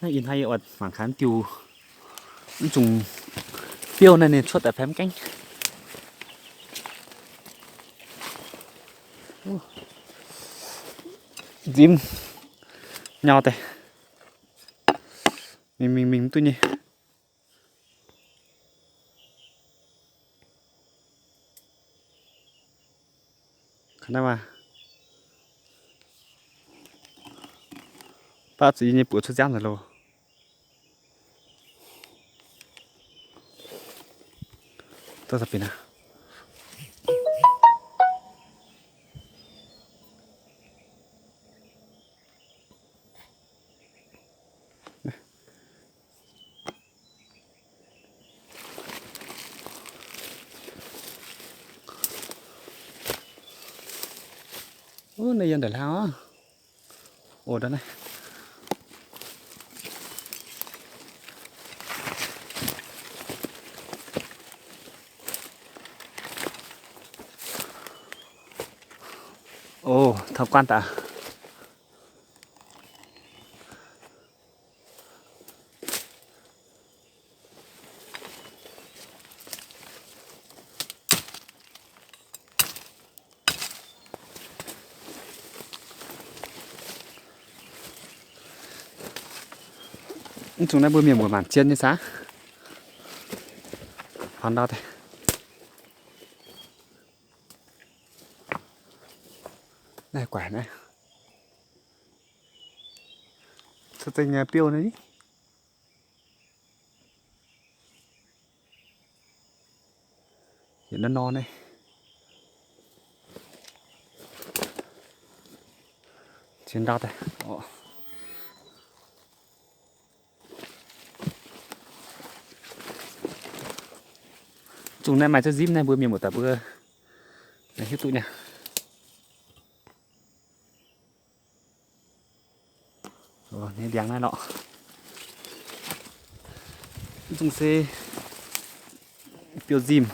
Ih hnoi yie oix mangc gaax diuh, mv zungh biouv naaiv ninh cuotv daaih fai mv gaengh. Nzimv nyau daaih. Mingh mingh mingh mv duqv nyei. Kaav naaiv maah. Baav zuqc yie nyei buoz cuotv nziaamv nzengc loh. Dov daaih bieqc naaiv. Naaiv yiem ndeic hlang oc. Oc, ndau naaiv. Oc, tham quan daaih. Mv zungh naaiv mbuo mienh muoz maanc zien nyei saah? Faaux ndau daaih. Naaiv guaaic naaiv. Cuotv zengv biouv naaiv. Yietc norm norm naaiv. Ziex ndau daaih. Zungh naaiv maaih ziex nzimv naaiv mbuo mienh muoz daaih mbuo hiuv duqv nyei. Ninh ndiangx naaiv lorqc. Zungh se biouv nzimv.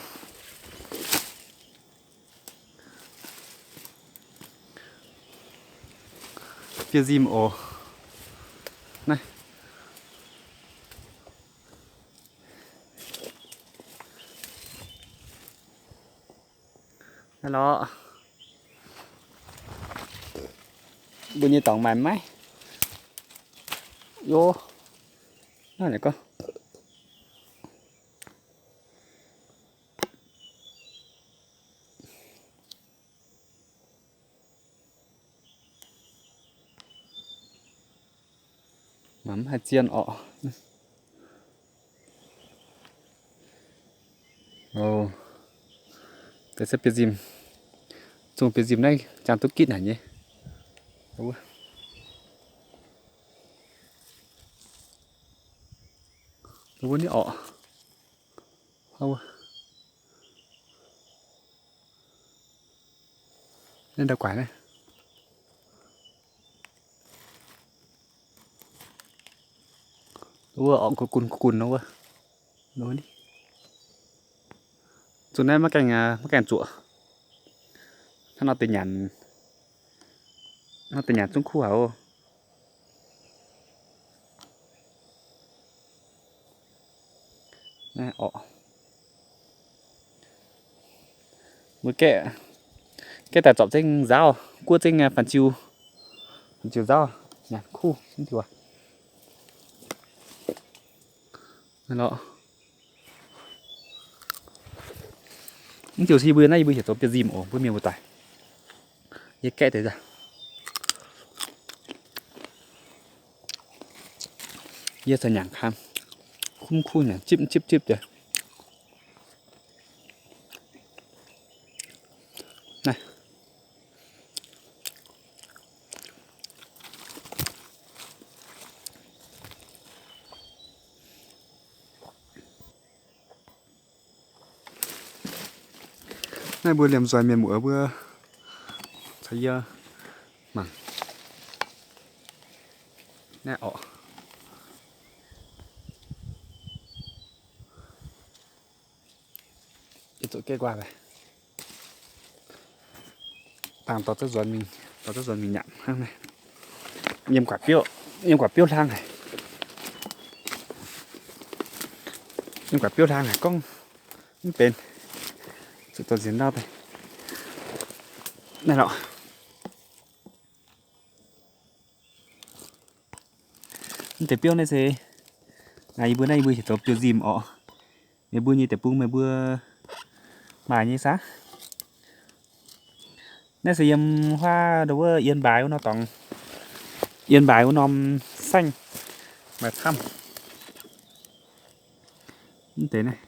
Biouv nzimv oc. Naaiv. Naaiv lorqc. Mbuo nyei dorngx maaih maiv? Yo. Naaiv gorngv mv haih zien orqc. Deix se biouv nzimv, zungh biouv nzimv naaiv ziangh duqv gitv haic nyei. Wuov ni orqc. Naaiv ndau guaix naaiv. Wuov orqc, gunv gunv gunv nor wuov. Zungh naaiv maiv gaengh, maiv gaengh zuoqc. Hnangv nor deix nyanc, nor deix nyanc zungv kuv haic oc. Naaiv orqc. Mbuo gaeqv, gaeqv daaih zorpc zengv nzaauv, guov zengv fanh ziu, fanh ziu nzaauv, nyanc kuv mv diuh. Naaiv lorqc. Mv diuh se yie mbuo naaiv yie mbuo heuc zoux biouv nzimv oc, mbuo mienh mbuo daic. Yie gaeqv deix, yie caux nyanc kaan, kuv kuv nyanc zipv zipv zipv deix. Naaiv. Naaiv mbuo liemh nzoih mienh muoz mbuo caux yie mangc. Naaiv orqc. Yie zuqc gaeqv nquaah. Dangh dorh duqv nzuonx mingh, dorh duqv nzuonx mingh nyanc hnangv naaiv. Yiem gu'nguaaic biouv, yiem gu'nguaaic biouv hlang haic. Mv baac biouv hlang haic gorngv mv benx. Zuqc dorh nziex ndau daaih. Naaiv lorqc. Mv deix biouv naaiv se, yie mbuo naaiv yie mbuo heuc zoux biouv-nzimh orqc. Meih mbuo nyei deic-bung meih mbuo maaih nyei saah? Naaiv se yiem huaav ndo wuov Ian Mbaaix wuov norm dorngx, Ian Mbaaix wuov norm saengv maaih camv. Mv deix naaiv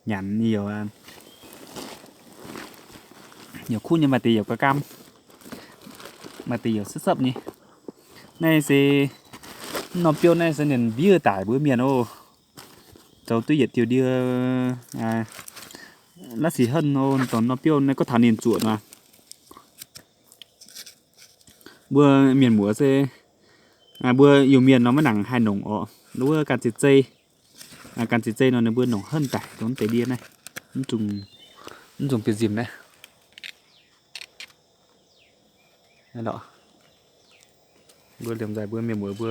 nyanc nyei youc, youc kuv nyei, maaih deix youc ga'gamv, maaih deix youc sepv-sepv nyei. Naaiv se mv norm biouv naaiv se ninh mbiev daic mbuo mienh oc. Zoux duqv yietc diuh ndie la'sic henv oc. Dongh norm biouv naaiv gorngv taux ninh zuoqc nor, mbuo mienh muoz se, mbuo Iu-Mienh nor maiv nangc haih nongc orqc. Wuov ganh ziex zei, ganh ziex zei nor ninh mbuo nongc henv daic dongh deix ndie naaiv, mv zungh biouv-nzimh naaiv. Mbuo liemh nzaic mbuo mienh muoz mbuo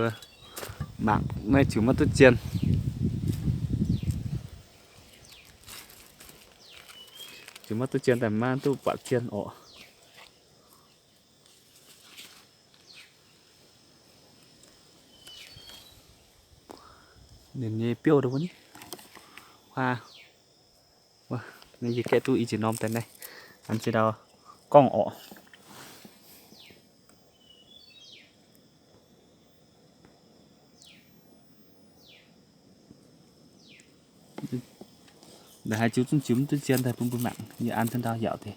mangc naaiv ziouc maiv duqv zien. Ziouc maiv duqv zien daaih maiv duqv buatc zien orqc. Ninh nyei biouv wuov, huaav, yie gaeqv duqv i ziex norm daaih naaiv, an ziex ndau gorngv orqc. La'haaix ziux zungv ziux mv duqv zien daaih bun mbuo mangc, yie an ziex ndau yaac deix.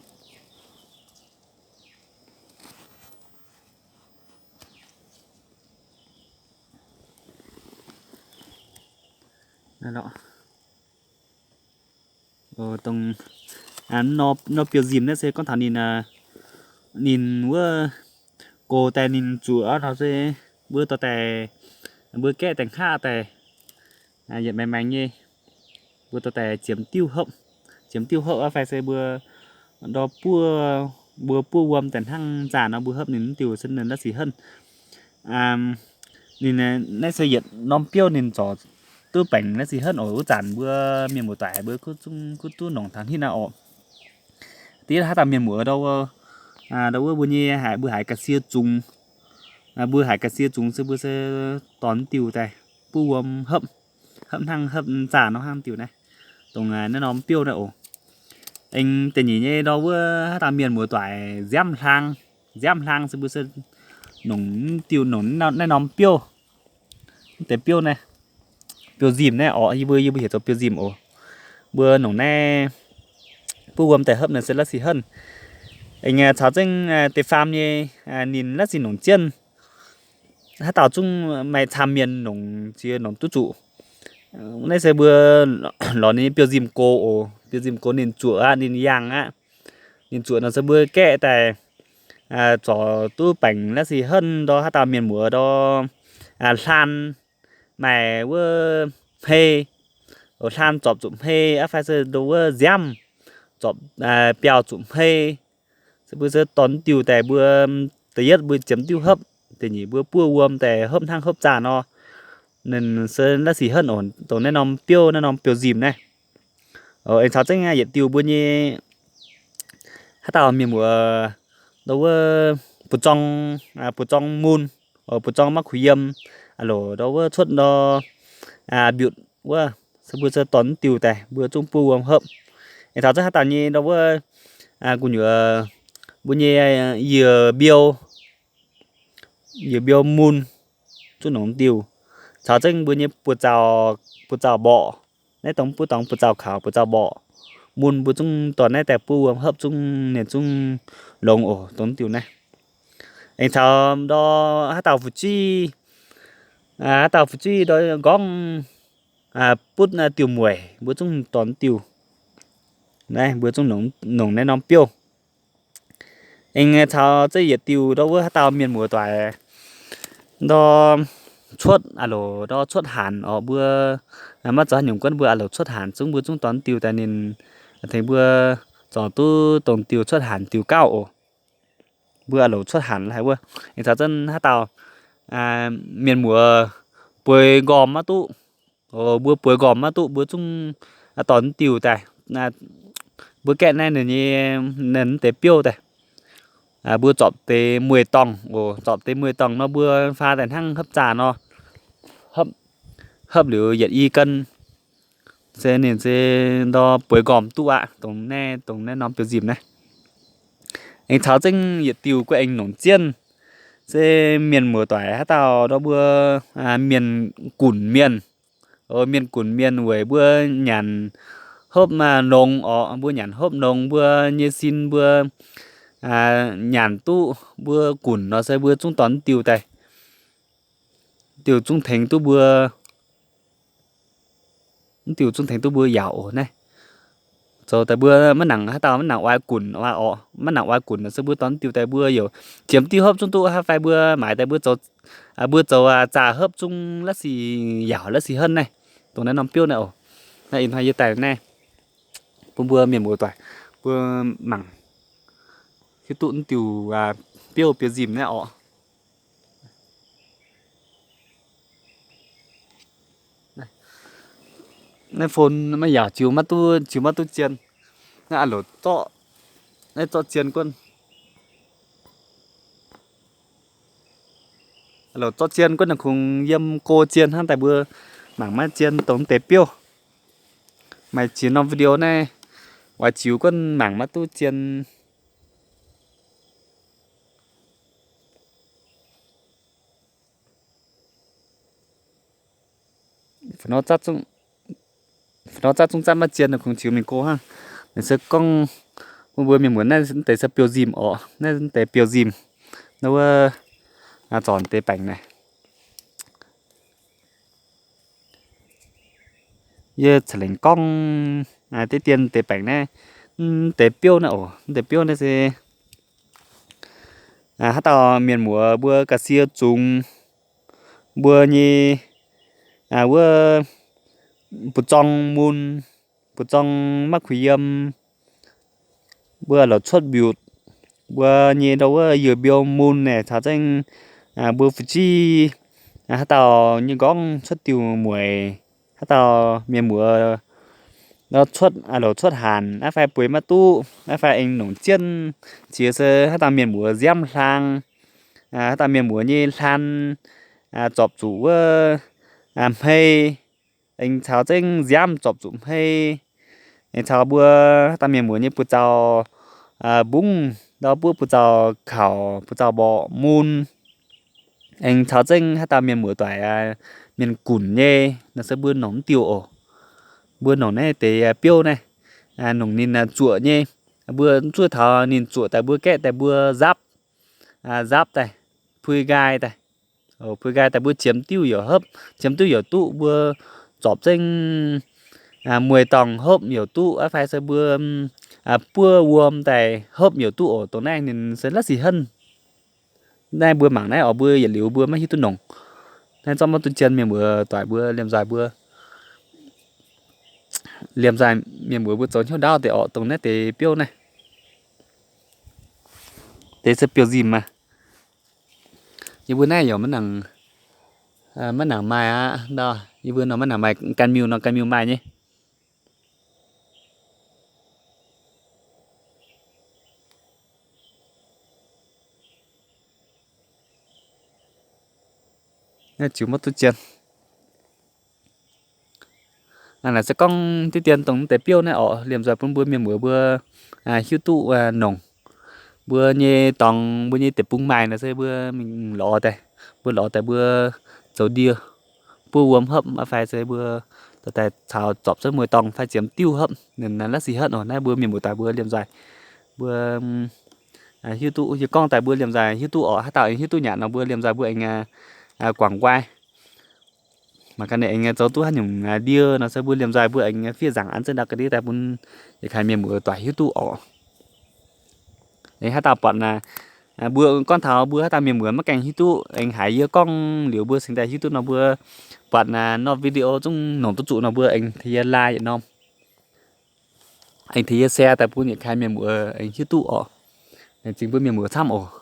Naaiv lorqc. Dongh nor biouv-nzimh naaiv se gorngv taux ninh, ninh wuov gox daaih ninh zuoqc nor se mbuo dorh daaih, mbuo gaeqv daaih hngaqv daaih, yietc maengx maengx nyei, mbuo dorh daaih ziemx diuv hopv, ziemx diuv hopv aqv fai se mbuo ndau buov, mbuo buov wuom daaih hnangv zaah nor mbuo hopv ninh mv diuh se ninh la'sic henv. Ninh naaiv se yietc norm biouv ninh zorc duqv baengc la'sic henv oc. Wuov zanc mbuo mienh muoz-doic mbuo kuv zungv kuv duqv nongc taux hnangv naaiv oc. Diev haaix dauh mienh muoz ndau wuov, ndau wuov mbuo nyei haiz, mbuo haiz ga'sie zungx, mbuo haiz ga'sie zungx se mbuo se dorh diuh daaih buov wuom hopv, hopv hnangv, hopv zaah nor hnangv diuh naaiv, dongh naaiv norm biouv naaiv oc. Aengx da'nyeic nyei ndau wuov haaix dauh mienh muoz-doic nziaamv hlang, nziaamv hlang se mbuo se nongc diuh, nongc naaiv norm biouv. Mv deix biouv naaiv, biouv-nzimh naaiv oc, yie mbuo, yie mbuo heuc zoux biouv-nzimh oc. Mbuo nongc naaiv buov wuom daaih hopv naaiv se la'sic henv. Aengx caux zengv deix faam nyei, ninh la'sic nongc jienv. Haaix dauh zungv maaih camv mienh nongc ziex nongc duqv zuqc. Naaiv se mbuo lorz ninh biouv-nzimh gox oc. Biouv-nzimh gox ninh zuoqc aqv, ninh yangh aqv. Ninh zuoqc nor se mbuo gaeqv daaih zorc duqv baengc la'sic henv ndau haaix dauh mienh muoz ndau hlaan maaih wuov hmei, hlaan zorpc zuqc hmei aqv fai se ndo wuov nziaamv zorpc biauh zuqc hmei. Se mbuo se dorh diuh daaih mbuo, da'yietv mbuo ziemx diuh hopv, da'nyeic mbuo buov wuom daaih hopv hnangv hopv zaah nor, ninh se la'sic henv oc. Dongh naaiv norm biouv, naaiv norm biouv-nzimh naaiv. Aengx caux zengv yietc diuh mbuo nyei haaix dauh mienh muoz ndau wuov buoz-zorng, buoz-zorng mun, buoz-zorng maiv kuh yiem, loc ndau wuov cuotv ndau mbiutc wuov, se mbuo se dorh diuh daaih mbuo zungv buov wuom hopv. Aengx caux zengv haaix dauh nyei ndau wuov gu'nyuoz mbuo nyei yiec mbiou, yiec mbiou mun zungv nongc diuh. Caux zengv mbuo nyei buoz-zaux, buoz-zaux mborqc, naaiv dongh mv buov dorngx buoz-zaux kaux buoz-zaux mborqc, mun mbuo zungv dorh naaiv daaih buov wuom hopv zungv ninh zungv longx oc, dongh diuh naaiv. Aengx caux ndau haaix dauh fu'jueiv, haaix dauh fu'jueiv ndau nqorngv butv diuh mueic mbuo zungv dorh diuh. Naaiv mbuo zungv nongc naaiv norm biouv. Aengx caux zengv yietc diuh ndau wuov haaix dauh mienh muoz-doic ndau cuotv, loc ndau cuotv hanc oc, mbuo maiv zoux haaix nyungc guonv mbuo loc cuotv hanc zungv mbuo zungv dorh diuh daaih ninh, tengx mbuo zorc duqv dongh diuh cuotv hanc diuh gauh oc. Mbuo loc cuotv hanc la'haic wuov. Aengx caux zengv haaix dauh mienh muoz bueix nqormh maiv duqv. Mbuo bueix nqormh maiv duqv, mbuo zungv dorh diuh daaih. Mbuo gaeqv naaiv ninh nyei, ninh deix biouv daaih. Mbuo zorpc deix mueiz-dorngh oc, zorpc deix mueiz-dorngh nor mbuo faa daaih hnangv hopv zaah nor, hopv liuz yietc i gan, se ninh se ndor bueix nqormh duqv aqv. Dongh naaiv, dongh naaiv norm biouv-nzimh naaiv. Aengx caux zengv yietc diuh guei aengx nongc zienh, se mienh muoz-doic haaix dauh ndor mbuo mienh gunc mienh, mienh gunc mienh weic mbuo nyanc hopv nongx oc, mbuo nyanc hopv nongx mbuo nyei sin mbuo nyanc duqv mbuo gunc nor se mbuo zungv dorh diuh daaih. Diuh zungv tengx duqv mbuo, diuh zungv tengx duqv mbuo yaauc oc naaiv. Zoux daaih mbuo maiv nangc haaix dauh maiv nangc oix gunc oc, maiv nangc oix gunc nor se mbuo dorh diuh daaih mbuo youc ziemx diuh hopv zungv duqv haaix fai mbuo maaiz daaih mbuo zoux, mbuo zoux zaah hopv zungv la'sic yaauc la'sic henv naaiv. Dongh naaiv norm biouv naaiv oc. Naaiv ih hnoi yie daaih naaiv bun mbuo mienh muoz-doic mbuo mangc hiuv duqv diuh biouv biouv-nzimh naaiv oc. Naaiv phone maiv yaauc ziux maiv duqv, ziux maiv duqv zien. Naaiv a'louc zorqv, naaiv zorqv zien gunv, a'louc zorqv zien gunv naaiv kungx yiem go zien hnangv daaih mbuo mangc maiv zien dongh deix biouv. Maaih ziex norm video naaiv oix ziux gunv mangc maiv duqv zien. Fa'nor zatv zungv zatv maiv zien nor kungx ziux mingh go hnangv. Naaiv se gorngv bun mbuo mienh muoz naaiv deix se biouv-nzimh oc, naaiv deix biouv-nzimh. Naaiv wuov zornc deix baengc naaiv. Yie ca'lengc gorngv deix dien deix baengc naaiv, deix biouv naaiv oc, deix biouv naaiv se haaix dauh mienh muoz mbuo ga'sie zungx, mbuo nyei wuov buoz-zorng mun, buoz-zorng maiv kuh yiem, mbuo la'cuotv mbiutc, mbuo nyei ndau wuov yiez mbiou mun naaic caux zengv mbuo fu'jueiv haaix dauh nyei nqorngv cuotv diuh mueic, haaix dauh mienh muoz cuotv, la'cuotv hanc aqv fai bueix maiv duqv aqv fai aengx nongc jienv, qiex se haaix dauh mienh muoz nziaamv hlang, haaix dauh mienh muoz nyei hlan zorpc zuqc wuov hmei, aengx caux zengv nziaamv zorpc zuqc hmei, aengx caux mbuo haaix dauh mienh muoz nyei buoz-zaux mbungv ndau buov buoz-zaux kaux buoz-zaux mborqc mun, aengx caux zengv haaix dauh mienh muoz doic mienh gunc nyei nor se mbuo nongc mv diuh oc. Mbuo nongc naaiv deix biouv naaiv, nongc ninh zuoqc nyei. Mbuo zuov taux ninh zuoqc daaih mbuo gaeqv daaih mbuo nzapv, nzapv daaih, pui nqaai daaih, pui nqaai daaih mbuo qiemx diuv yaac hopv, qiemx diuv yaac duqv, mbuo zorpc zengv mueiz-dorngh hopv yaac duqv aqv fai se mbuo buov wuom daaih hopv yaac duqv oc. Dongh naaiv ninh se la'sic henv. Naaiv mbuo mangc naaiv oc, mbuo yietc liuz mbuo maiv hiuv duqv nongc. Naaiv zorqv maiv duqv zien, mienh muoz doic mbuo liemh nzoih mbuo, liemh nzoih mienh muoz mbuo zoux hnyouv ndaauv deix oc. Dongh naaiv deix biouv naaiv, deix se biouv-nzimh aqv. Yie mbuo naaiv yaac maiv nangc, maiv nangc maaih aqv. Yie mbuo nor maiv nangc maaih, gan miuh nor gan miuh maaih nyei. Naaiv ziux maiv duqv zien. Naaiv se gorngv diqv dien dongh deix biouv naaiv oc, liemh nzoih bun mbuo mienh muoz mbuo hiuv duqv nongc. Mbuo nyei dorngx, mbuo nyei deic-bung maaih nor se mbuo mingh lorz daaih, mbuo lorz daaih mbuo zoux ndie, buov wuom hopv aqv fai se mbuo dorh daaih caux zorpc zengv mueiz-dorngh fai ziemx diuv hopv, ninh la'sic henv oc. Naaiv mbuo mienh muoz doic mbuo liemh nzoih mbuo hiuv duqv, yie gorngv daaih mbuo liemh nzoih hiuv duqv oc. Haaix dauh aengx hiuv duqv nyanc nor mbuo liemh nzoih mbuo aengx guangc nqoi. Mangc gaax ninh aengx zoux duqv haaix nyungc ndie nor se mbuo liemh nzoih mbuo aengx fiev nzaangc an zengv ndau ga'ndiev daaih bun yietc kaaix mienh muoz doic hiuv duqv oc. Aengx haaix dauh buatc, mbuo gorngv taux mbuo haaix dauh mienh muoz maiv gaengh hiuv duqv aengx haiz yie gorngv liuz mbuo cingx daaih hiuv duqv nor mbuo buatc norm video zungv nongc duqv zuqc nor mbuo aengx tengx yie like yietc norm, aengx tengx yie share daaih bun yietc kaaix mienh muoz aengx hiuv duqv oc. Laengz zingh mbuo mienh muoz camv oc.